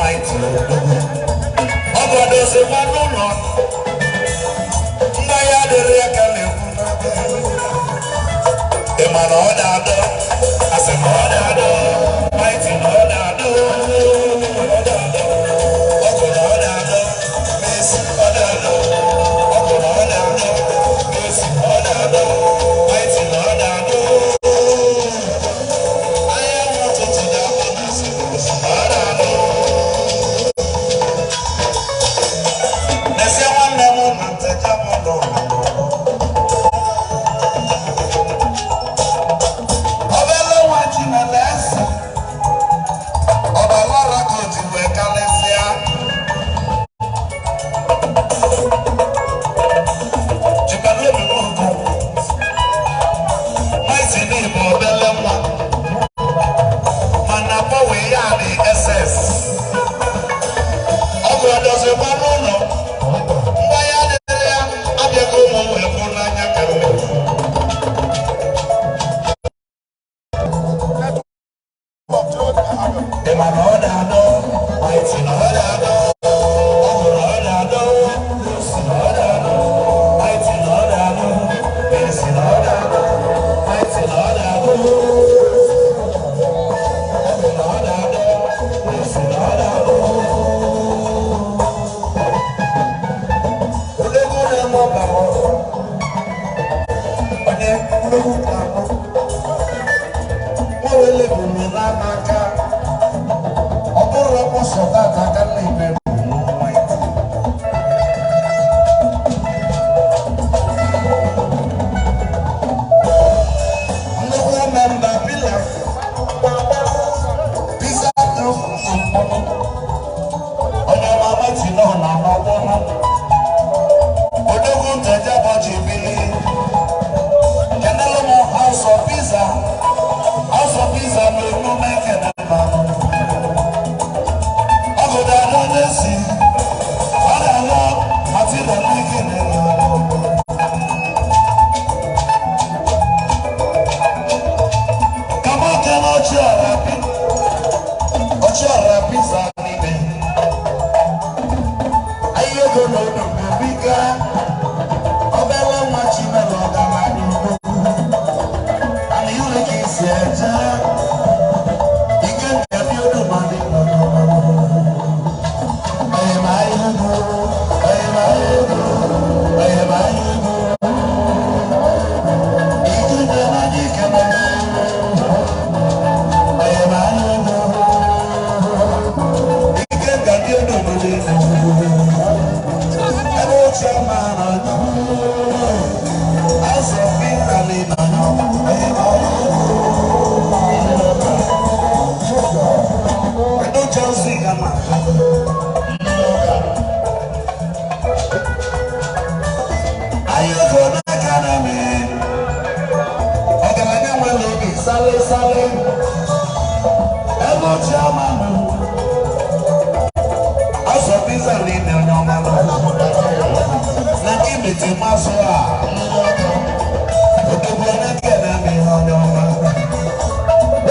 Mighty odogwu. Ọgọdọzikwa n'ụlọ mgba ya dịrị ya ka na-ekwu. Ị ma na ọ na-adọ, asị m ọ na-adọ, Mighty na ọ na-adọ, ọ na-adọ, ọgụ na ọ na-adọ, Messi ọ na-adọ, ọgụ na ọ na-adọ, Messi ọ na-adọ, Mighty na ọ na-adọ. Anyanwụ ụtụtụ na-akpọ na ọ na-adọ. N'ezie nwanne m na ntecha m nọ. Obele nwa Chinelesi, ọbalara ka o ji wee karịsịa. Chibalobi Nwogu, Mighty n'ịbụ obele nwa, mana power ya dị SS. Ọgụ ọdọzikwa n'ụlọ, mgba ya dịrị ya, abịago ụmụ wee kwụ n'anya ka m na-ekwu. Ị ma na ọ na-adọ, Mighty na ọ na-adọ, ọ hụrụ ọ na-adọ, Messi na ọ na-adọ, Mighty na ọ na-adọ, Messi na ọ na-adọ, Mighty na ọ na-adọ, ọ hụrụ ọ na-adọ, Messi na ọ na-adọ. Odogwu na-eme ọbara onye odogwu na-amụ nwa wele bụ n'aka ọ bụrụ ọkpọsọ tata aka nna ibe bụ Mighty. Nnukwu member Pila Pizza Group, onye ọma Mighty nọ na n'ọgbọ odogwu ntejebọji bili kenelu m House of Pizza, House of Pizza na emume ekene mma. Ọgụda anọ na-esi ọ na-anọ Martina n'ike na-enye. Kama kene ọchịọra pizza n'ime ahịa ego na odogwu bika obele nwa Chimere ọgaranya odogwu ana ire ka isi eje ike nke ndị odumadị. Ego, ego, ego, ike dị n'anya ike na ego, ike nke ndị odumadị ebe ochie ma na azụ pizza n'ịnọ. Kedu Chelsea gana? Ayọ̀kọ̀ n'aka na mi. Ọgaranya nwere obi sale sale. Ebe ochie ama nụ. Azụ pizza niile onye ọma nọ. Na nke imete masụ a. Odogwu n'aka na mi onye ọma.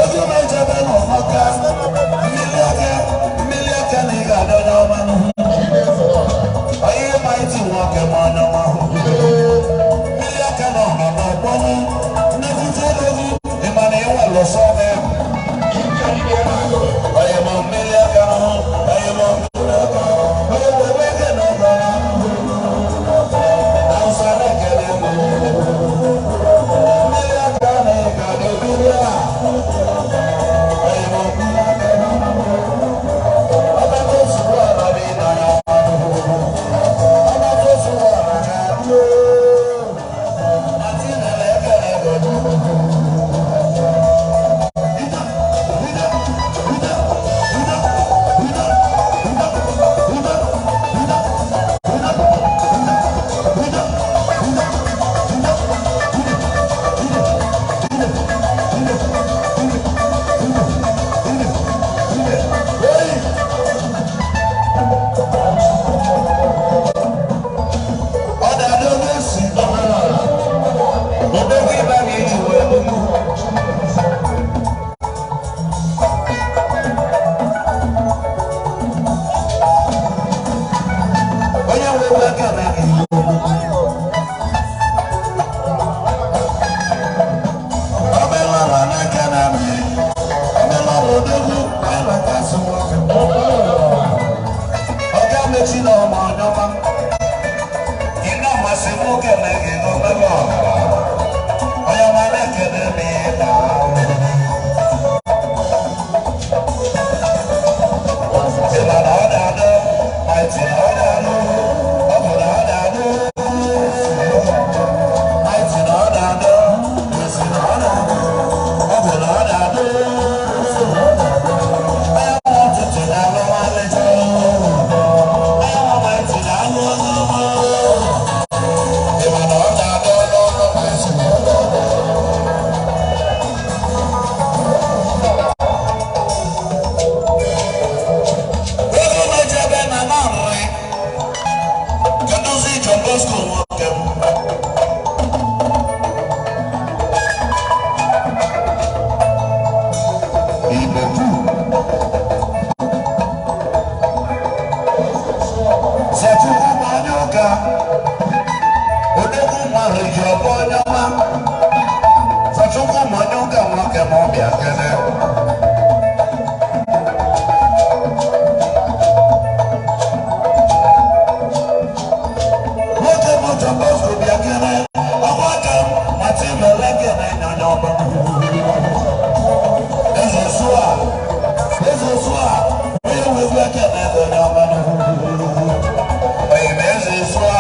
Ojú mẹ́jọ bẹ́ẹ̀ nọ n'ọka. Mmiri aka, mmiri aka na ị ga-adị onye ọma nụ. Onye Mighty nwoke ma onye ọma hụ. Mmiri aka nọ nọ n'ọgbọnụ. Nnekwute odogwu, ị ma na ịnwe lụsọ na-ebu. Onye ma mmiri aka hụ, onye ma mmiri aka. Onye were ego na ọbara. Hausa na-ekele m. Mmiri aka na ị ga-adị. Mechi na ọma onye ọma. Ị na-amasị nwoke na gị n'obere ọha. Onye ọma na-ekele m ịda ahụ. Ị ma na ọ na-anụ, ma ị sị na ọ na-anụ, ọ bụ na ọ na-anụ. Ma ị sị na ọ na-anụ, ị sị na ọ na-anụ, ọ bụ na ọ na-anụ. Onye nwe ụtụtụ na-alụ ọmalịcha. Onye nwe ma ị sị na-alụ ọlụ. Ị ma na ọ na-anụ ọlụ ọlụ ma ị sị na ọ na-anụ. Ego mejebe na narị. Kedụzi John Bosco nwoke m? Ibeku. Sọchukwu bụ onye ụka. Odogwu mmadụ ji ọbụ onye ọma. Sọchukwu bụ onye ụka nwoke m, ọbịa kene. Nwoke m John Bosco bịa kene. Ọkwa aka m mata imele kene nyonye ọma. Eze Sua, Eze Sua, onye nwe egwu ekene ego onye ọma. Onye ma Eze Sua,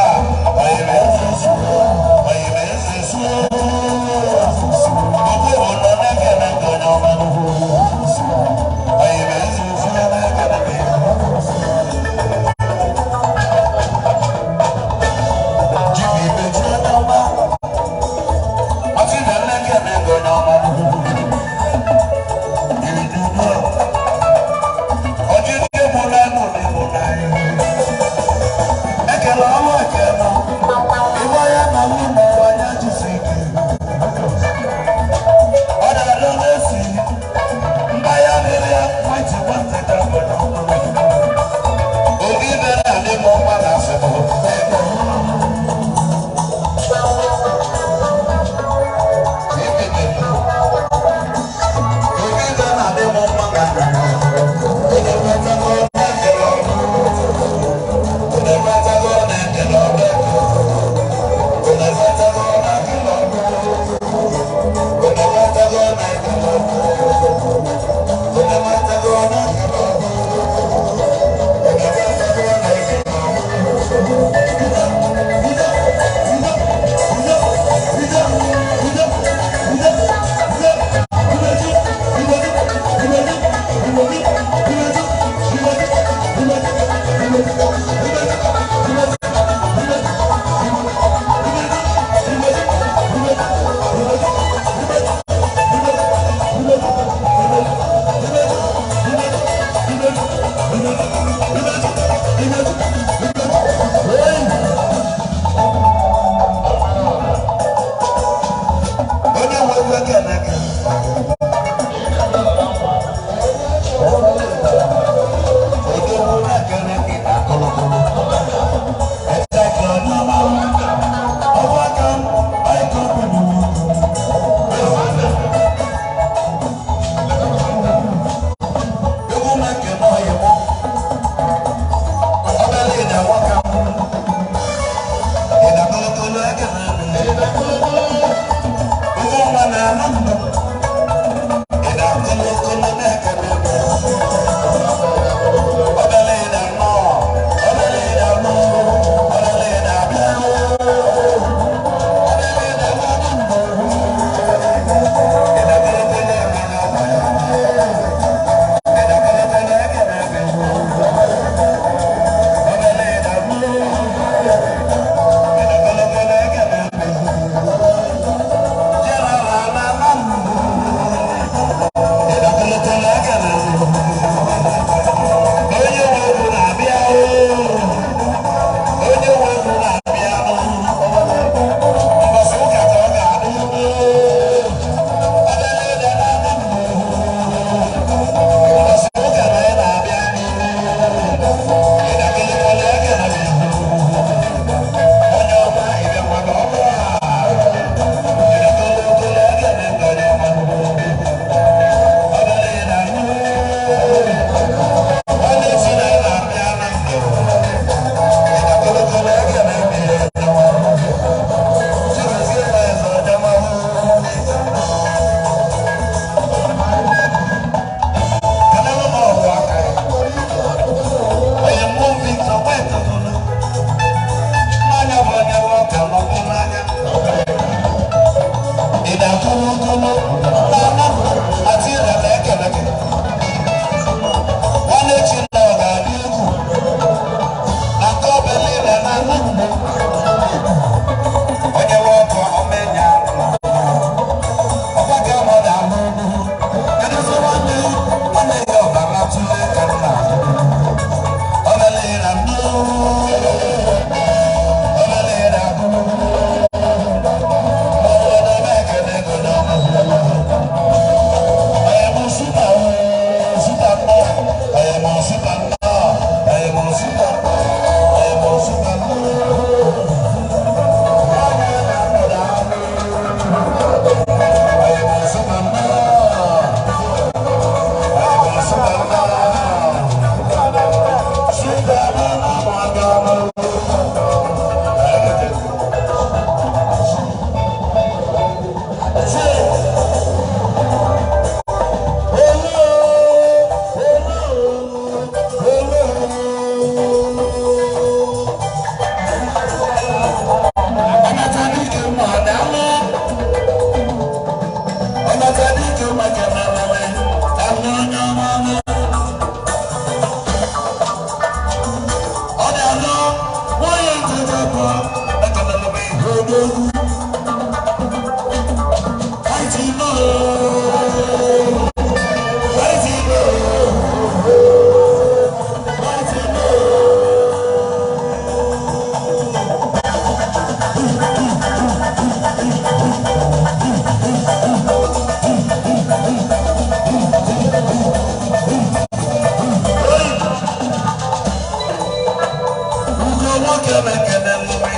Nwoke mekene lumi.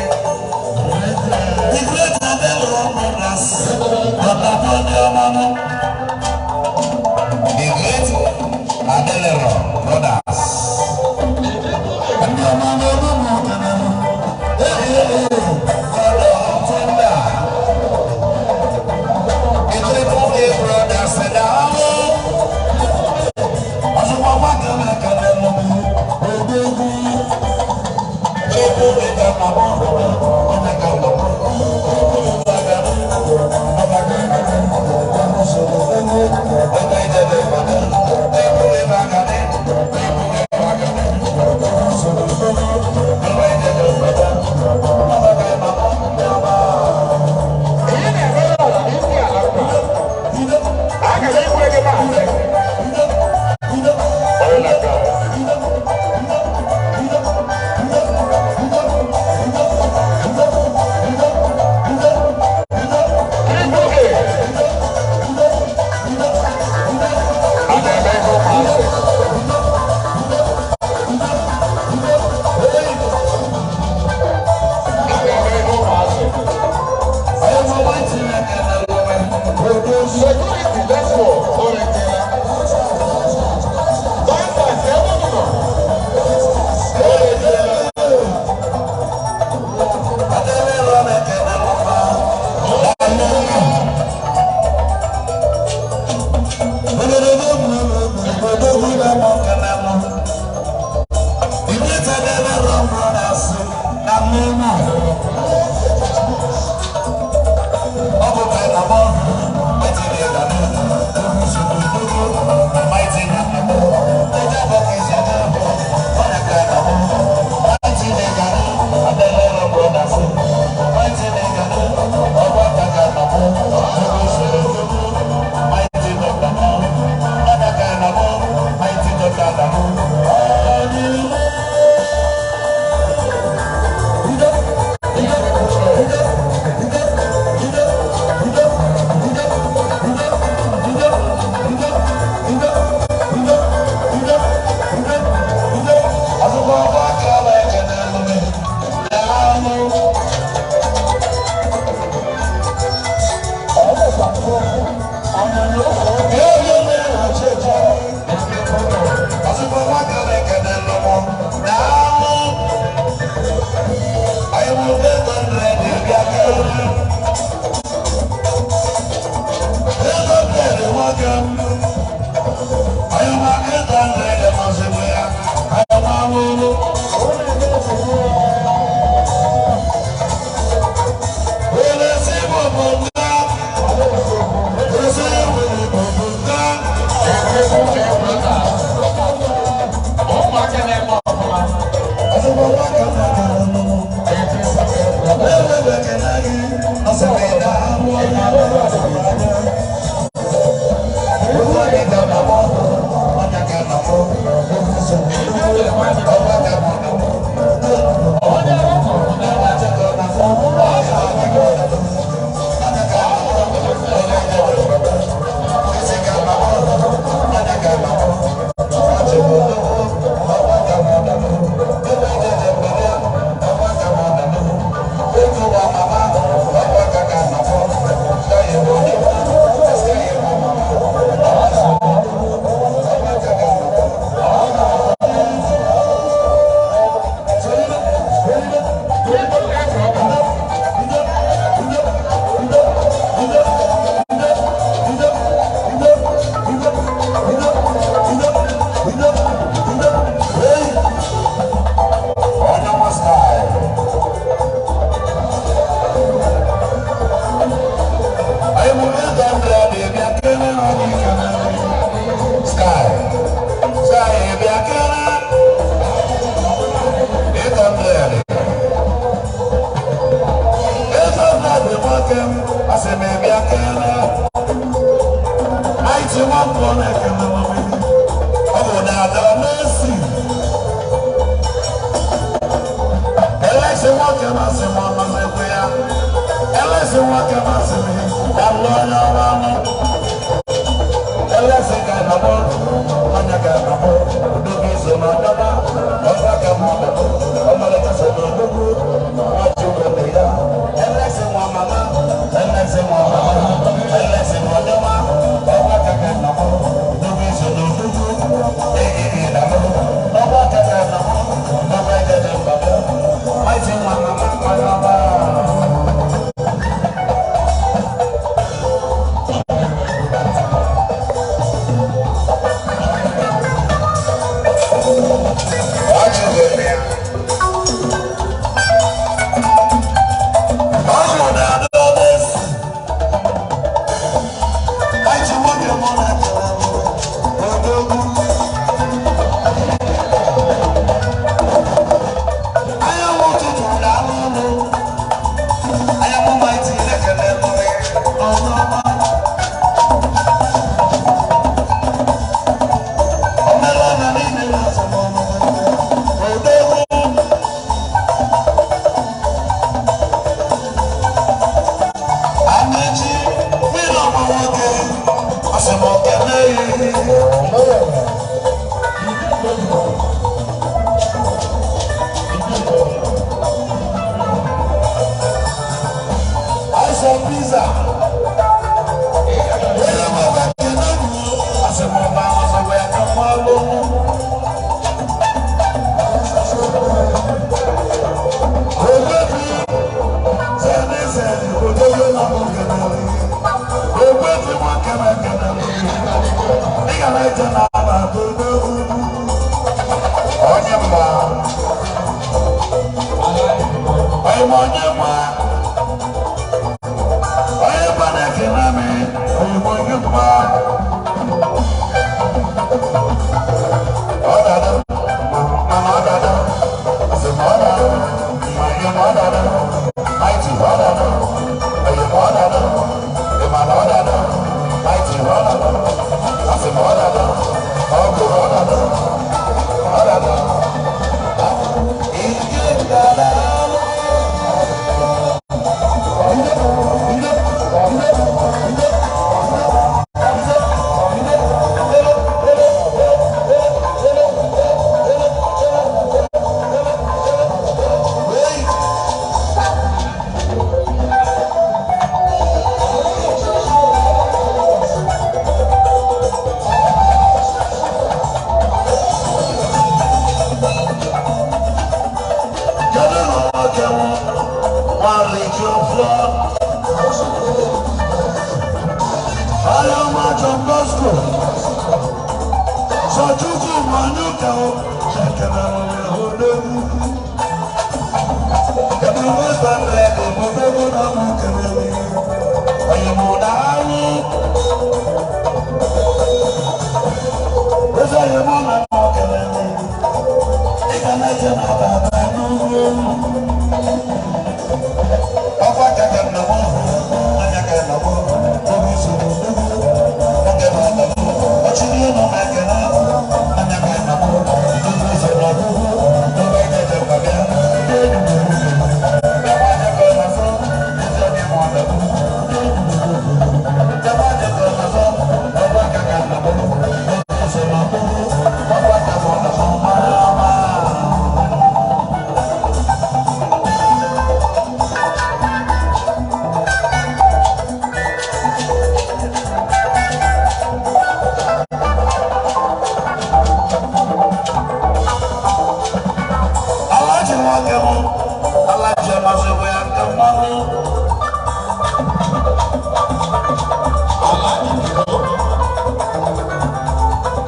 The great Adeloro Brothers, Ọ̀tàbọ̀ ndị ọma mụ. The great Adeloro Brothers. Ndị ọma n'olu mụ kene mụ. Ee, ee, ee, God of thunder. The triple A Brothers daalụ. Ọzọkwa nwoke mekene lumi. Odogwu. Triple A ka na mụ. Onye ka na mụ. Ihe na-emere ọla n'isi ala mba. A gara ikwere gị maasị. Oil and gas. Triple A. A na-eme ihe ụmụazị. A na-eme ihe ụmụazị. Security, let's go. Orientina. Dancers, ebe unu nọ. Orientina. Triple A Brothers. Ụmụaka na-eme ọfụma. Triple A Brothers. Triple A Brothers. Ọlọ́ka mọ̀ ọ̀dọ̀, ọmọlẹ́ka sọ̀rọ̀. M onye nwa, onye mma na-ekene m. Onye m, onye nwa. Ọ dada, mama, ọ dada, asị m ọ dada, onye m ọ dada, mighty ọ dada, onye m ọ dada, ị ma na ọ dada, mighty ọ dada, asị m ọ dada, ọgụ ọ dada, ọ dada. Ike dada. Ide, ide, ide, ide, ide, ide, ele, ele, ele, ele, ele, ele, ele, ele. Ei! Kedu na nwoke m nwarịju flọ ahịa ọma John Bosco Sọchukwu Manyuka o ekelere m odogwu ebube standard ebubego na m kelere onye m daalụ eze onye mụ na m kelere ị ga na-eje na baba n'ugwu. Ọkwa kaka nna m, anya ka nna m obi soro nnukwu nwoke na ọdọ ọchịrị ụlọ na ekele anya ka nna m nnukwu soro nnukwu n'oge ga-eje mgbabịa ndị enyi m bịakwa anya ka ọ na-asọ ezi onye m ọdọ bịakwa anya ka ọ na-asọ. Ọkwa kaka nna m nnukwu soro nnukwu ọkwa ka m ọdọ m mara ọma. Alaji nwoke m, alaji amasịkwa ya nke mmanụ.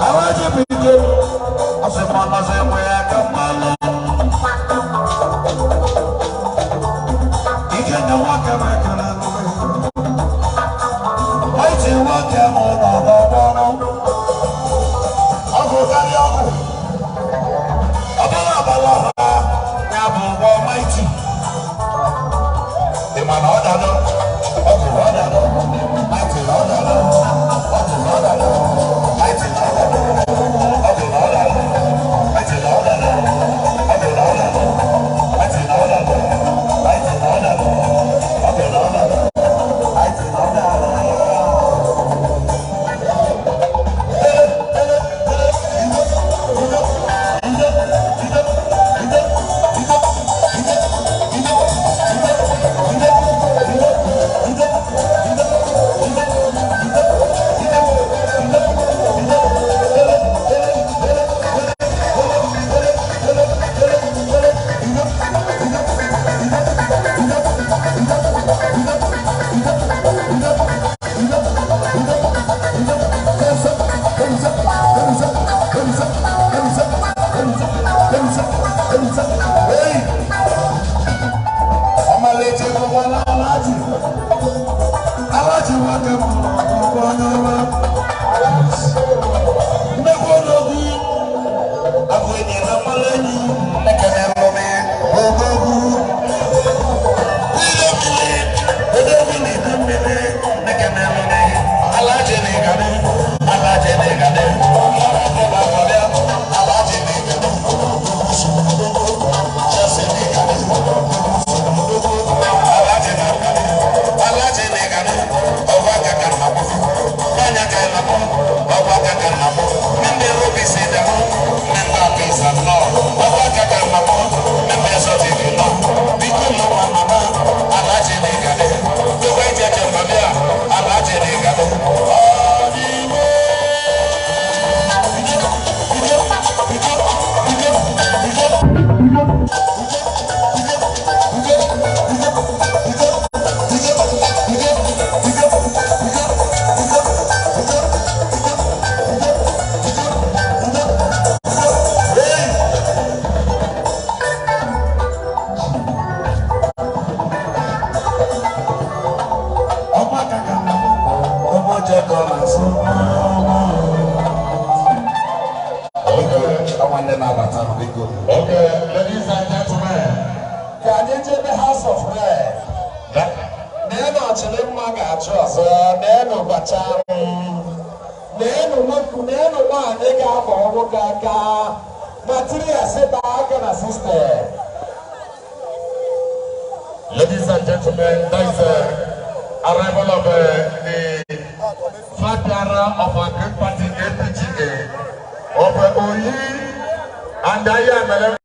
Alaji biko, asị m ọnọzikwa ya ka mmanụ. Ike nye nwoke m ekele Maịtị nwoke m nọ n'ọgbọnụ. Ọgwụ karịa ọgwụ. Ọbụla abalị ọha ya bụ ụgbọ maịtị. Ị chịrị mma ga-achụ ọzọ. Neenụ gbacha neenụ nwoke, neenụ nwaanyị ga-agba nwoke aka material sịba aka na system. Ladies and gentlemen, that is the arrival of the flag bearer of our great party, APGA, of Oyi and Ayamelum.